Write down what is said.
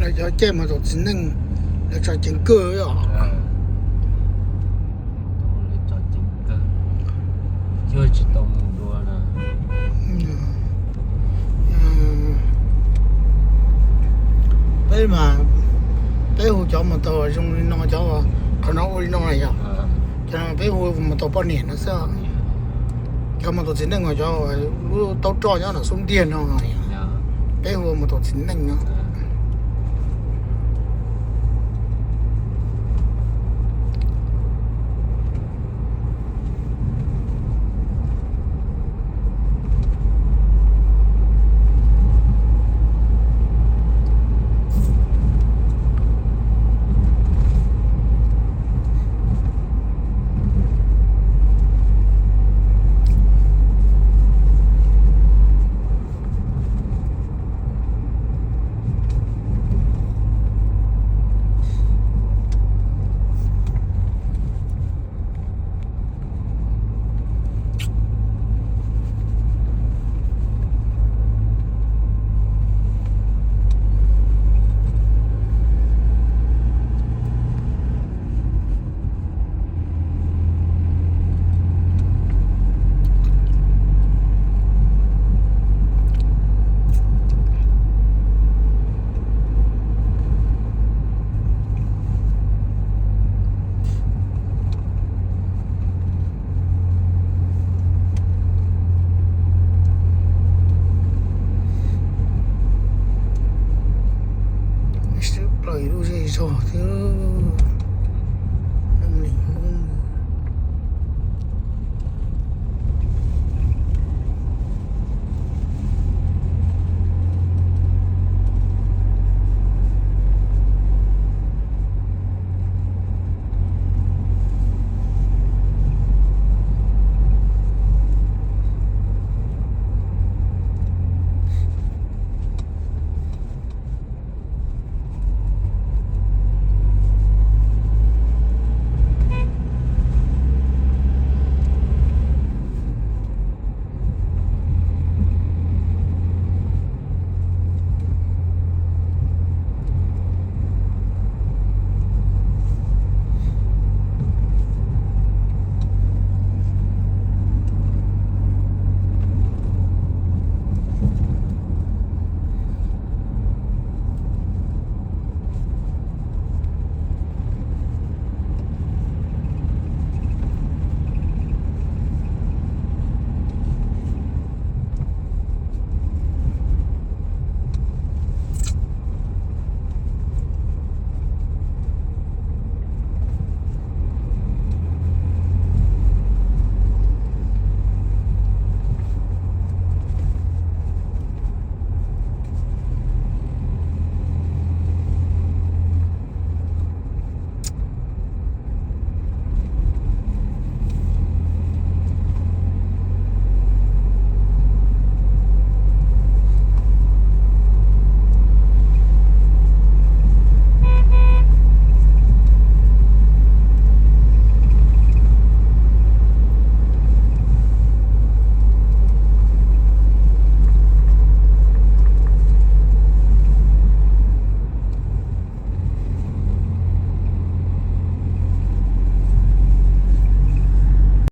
Cov caij mus tus txiv neej, lawv tso ceev kawg os. Tsis tau mus dua na. Peb mas, peb hu cov mus tau zoo li no, cov, qhov no ua li no na yog, cov no peb hu mus tau poj niam no xwb. Cov mus tau txiv neej, cov lub taub roj nyob nram xub ntiag no, peb hu mus tau txiv neej no. Sib plaws lub zej zog thiab.